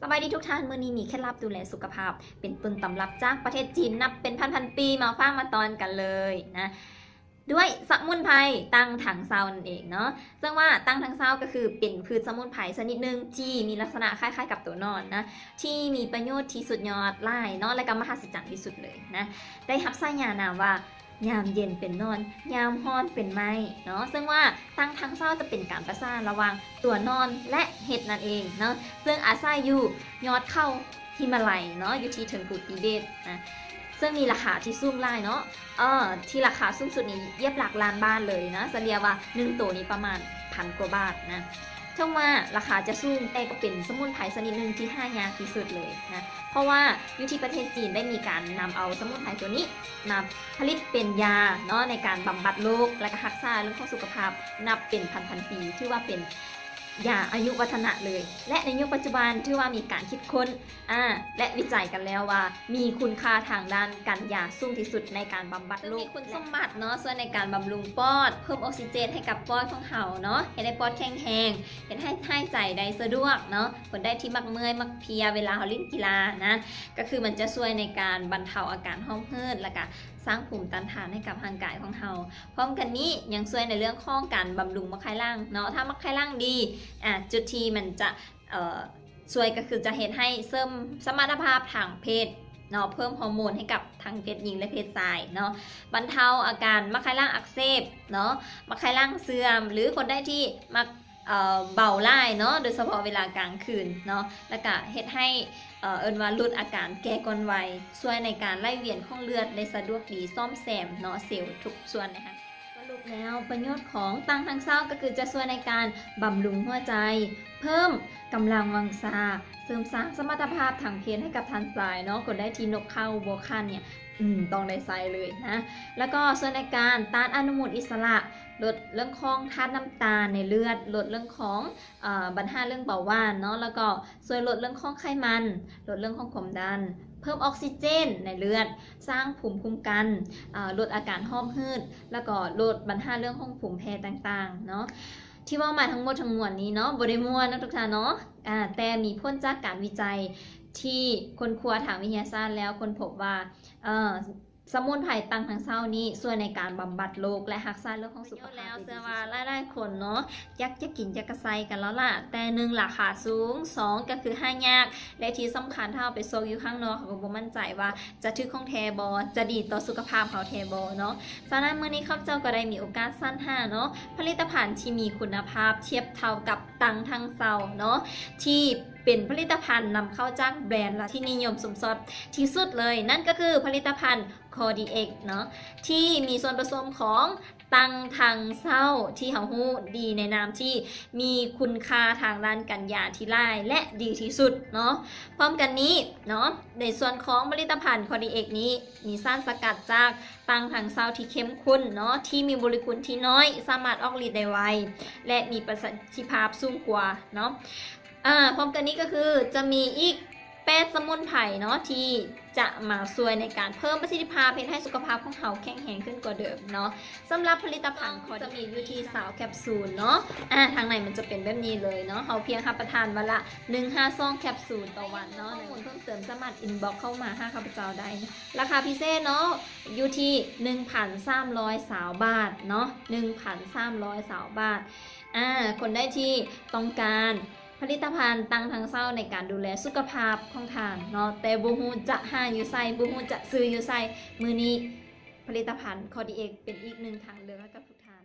ສະບາຍດີທຸກທ່ານ, ມື້ນີ້ມີເຄັດລັບດູແລສຸຂະພາບເປັນຕົ້ນຕຳລັບຈາກປະເທດຈີນ ນັບເປັນພັນໆປີ ມາຝາກມາຕ້ອນກັນເລີຍນະ ດ້ວຍສະໝຸນໄພຕັງທັງເຊົານັ້ນເອງເນາະ. ເຊິ່ງວ່າຕັງທັງເຊົາກໍຄືເປັນພືດສະໝຸນໄພຊະນິດໜຶ່ງທີ່ມີລັກສະນະຄ້າຍໆກັບໂຕໜອນນະ ທີ່ມີປະໂຫຍດທີ່ສຸດຍອດຫຼາຍເນາະ ແລະກໍມະຫັດສະຈັນທີ່ສຸດເລີຍນະ. ໄດ້ຮັບສາຍານາມວ່າ ຍາມເຢັນເປັນໜອນ ຍາມຮ້ອນເປັນໄມ້ເນາະ. ເຊິ່ງວ່າຕັງທັງເຊົາຈະເປັນການປະສານລະຫວ່າງຕົວໜອນ ແລະ ເຫັດນັ້ນເອງເນາະ ເຊິ່ງອາໄສຢູ່ຍອດເຂົາຫິມາໄລເນາະ ຢູ່ທີ່ເທິງພູຕີເບດນະ ເຊິ່ງມີລາຄາທີ່ສູງຫຼາຍເນາະ ເອີ ທີ່ລາຄາສູງສຸດນີ້ຢຽບຫຼັກລ້ານບາດເລີຍນະ ສະເລ່ຍວ່າໜຶ່ງໂຕນີ້ປະມານພັນກວ່າບາດນະ. ເຖິງວ່າລາຄາຈະສູງ ແຕ່ກໍເປັນສະໝຸນໄພຊະນິດໜຶ່ງທີ່ຫາຍາກທີ່ສຸດເລີຍນະ ເພາະວ່າຢູ່ທີ່ປະເທດຈີນໄດ້ມີການນຳເອົາສະໝຸນໄພຕົວນີ້ມາຜະລິດເປັນຢາເນາະ ໃນການບຳບັດໂລກ ແລະກະຮັກສາເລື່ອງຂອງສຸຂະພາບນັບເປັນພັນໆປີ ຖືວ່າເປັນຢາອາຍຸວັດທະນະເລີຍ ແລະໃນຍຸກປັດຈຸບັນຖືວ່າມີການຄິດຄົ້ນ ອາ ແລະ ວິໄຈກັນແລ້ວວ່າມີຄຸນຄ່າທາງດ້ານການຢາສູງທີ່ສຸດໃນການບຳບັດໂລກ ເຊິ່ງມີຄຸນສົມບັດເນາະ ຊ່ວຍໃນການບຳລຸງປອດ ເພີ່ມອອກຊີເຈນໃຫ້ກັບປອດຂອງເຮົາເນາະ ເຮັດໃຫ້ປອດແຂງແຮງ ເຮັດໃຫ້ຫາຍໃຈໄດ້ສະດວກເນາະ. ຄົນໃດທີ່ມັກເມື່ອຍມັກເພຍເວລາເຮົາຫຼິ້ນກິລານະ ກໍຄືມັນຈະຊ່ວຍໃນການບັນເທົາອາການຫອບຫືດ ແລະກະສ້າງພູມຕ້ານທານໃຫ້ກັບຮ່າງກາຍຂອງເຮົາ. ພ້ອມກັນນີ້ຍັງຊ່ວຍໃນເລື່ອງຂອງການບຳລຸງໝາກໄຂ່ຫຼັງເນາະ ຖ້າໝາກໄຂ່ຫຼັງດີ ອາ ຈຸດທີ່ມັນຈະ ເອີ ຊ່ວຍກໍຄືຈະເຮັດໃຫ້ເສີມສະມັດຕະພາບທາງເພດເນາະ ເພີ່ມຮໍໂມນໃຫ້ກັບທັງເພດຍິງ ແລະ ເພດຊາຍເນາະ ບັນເທົາອາການໝາກໄຂ່ຫຼັງອັກເສບເນາະ ໝາກໄຂ່ຫຼັງເສື່ອມ ຫຼືຄົນໃດທີ່ມັກ ເອີ ເບົາຫຼາຍເນາະ ໂດຍສະເພາະເວລາກາງຄືນເນາະ ແລ້ວກະເຮັດໃຫ້ ເອີ ເອີ້ນວ່າຫຼຸດອາການແກ່ກ່ອນໄວ ຊ່ວຍໃນການໄຫຼວຽນຂອງເລືອດໄດ້ສະດວກດີ ສ້ອມແຊມເນາະ ເຊວທຸກສ່ວນໃນຮ່າງກາຍ. ສະຫຼຸບແລ້ວ ປະໂຫຍດຂອງຕັງທັງເຊົາກໍຄືຈະຊ່ວຍໃນການບຳລຸງຫົວໃຈ ເພີ່ມກຳລັງວັງຊາ ເສີມສ້າງສະມັດຕະພາບທາງເພດໃຫ້ກັບທ່ານຊາຍເນາະ ຄົນໃດທີ່ນົກເຂົ້າບໍ່ຂັນເນຍ ອືມ ຕ້ອງໄດ້ໃຊ້ເລີຍນະ. ແລ້ວກໍຊ່ວຍໃນການຕ້ານອະນຸມູນອິດສະຫຼະ ລົດເລື່ອງຂອງທາດນ້ຳຕານໃນເລືອດ ລົດເລື່ອງຂອງ ເອີ ບັນຫາເລື່ອງເບົາຫວານເນາະ ແລ້ວກໍຊ່ວຍລົດເລື່ອງຂອງໄຂມັນ ລົດເລື່ອງຂອງຄວາມດັນ ເພີ່ມອອກຊີເຈນໃນເລືອດ ສ້າງພູມຄຸ້ມກັນ ເອີ ລົດອາການຫອບຫືດ ແລ້ວກໍລົດບັນຫາເລື່ອງຂອງພູມແພ້ຕ່າງໆເນາະ. ທີ່ເວົ້າມາທັງໝົດທັງມວນນີ້ເນາະ ບໍ່ໄດ້ມ່ວນເນາະທຸກທ່ານເນາະ ອາ ແຕ່ມີຜົນຈາກການວິໄຈທີ່ຄົ້ນຄວ້າທາງວິທະຍາສາດແລ້ວ ຄົ້ນພົບວ່າ ເອີ ສະໝຸນໄພຕັງທັງເຊົານີ້ຊ່ວຍໃນການບຳບັດໂລກ ແລະ ຮັກສາເລື່ອງຂອງສຸຂະພາບ. ແລ້ວເຊື່ອວ່າຫຼາຍໆຄົນເນາະ ຢາກຈະກິນຢາກຈະໃຊ້ກັນແລ້ວລະ ແຕ່ໜຶ່ງ ລາຄາສູງ ສອງ ກໍຄືຫາຍາກ ແລະ ທີ່ສຳຄັນ ຖ້າເຮົາໄປຊອກຢູ່ຂ້າງນອກ ເຮົາກໍບໍ່ໝັ້ນໃຈວ່າຈະຖືກຂອງແທ້ບໍ່ ຈະດີຕໍ່ສຸຂະພາບເຮົາແທ້ບໍ່ເນາະ. ສະນັ້ນ ມື້ນີ້ຂ້າພະເຈົ້າກໍໄດ້ມີໂອກາດສັນຫາເນາະ ຜະລິດຕະພັນທີ່ມີຄຸນນະພາບທຽບເທົ່າກັບຕັງທັງເຊົາເນາະ ທີ່ເປັນຜະລິດຕະພັນນຳເຂົ້າຈາກແບຣນທີ່ນິຍົມຊົມຊອບທີ່ສຸດເລີຍ ນັ້ນກໍຄືຜະລິດຕະພັນຄໍດີເອັກເນາະ ທີ່ມີສ່ວນປະສົມຂອງຕັງທັງເຊົາ ທີ່ເຮົາຮູ້ດີໃນນາມທີ່ມີຄຸນຄ່າທາງດ້ານການຢາທີ່ຫຼາຍ ແລະ ດີທີ່ສຸດເນາະ. ພ້ອມກັນນີ້ເນາະ ໃນສ່ວນຂອງຜະລິດຕະພັນຄໍດີເອັກນີ້ ມີສານສະກັດຈາກຕັງທັງເຊົາທີ່ເຂັ້ມຂຸ້ນເນາະ ທີ່ມີໂມເລກຸນທີ່ນ້ອຍ ສາມາດອອກລິດໄດ້ໄວ ແລະ ມີປະສິດທິພາບສູງກວ່າເນາະ. ອາ ພ້ອມກັນນີ້ກໍຄືຈະມີອີກແປດສະໝຸນໄພເນາະ ທີ່ຈະມາຊ່ວຍໃນການເພີ່ມປະສິດທິພາບ ເຮັດໃຫ້ສຸຂະພາບຂອງເຮົາແຂງແຮງຂຶ້ນກວ່າເດີມເນາະ. ສຳລັບຜະລິດຕະພັນ ກໍຈະມີຢູ່ທີ່ຊາວແຄັບຊູນເນາະ. ອາ ທາງໃນມັນຈະເປັນແບບນີ້ເລີຍເນາະ. ເຮົາພຽງຮັບປະທານວັນລະໜຶ່ງຫາສອງແຄັບຊູນຕໍ່ວັນເນາະ. ຂໍ້ມູນເພີ່ມເຕີມສາມາດອິນບັອກເຂົ້າມາຫາຂ້າພະເຈົ້າໄດ້. ລາຄາພິເສດເນາະ ຢູ່ທີ່ໜຶ່ງພັນສາມຮ້ອຍຊາວບາດເນາະ, ໜຶ່ງພັນສາມຮ້ອຍຊາວບາດ. ອາ ຄົນໃດທີ່ຕ້ອງການ ຜະລິດຕະພັນຕັງທັງເຊົາໃນການດູແລສຸຂະພາບຂອງທ່ານເນາະ ແຕ່ບໍ່ຮູ້ຈະຫາຢູ່ໃສ ບໍ່ຮູ້ຈະຊື້ຢູ່ໃສ, ມື້ນີ້ຜະລິດຕະພັນຄໍດີເອັກເປັນອີກໜຶ່ງທາງເລືອກໃຫ້ກັບທຸກທ່ານ.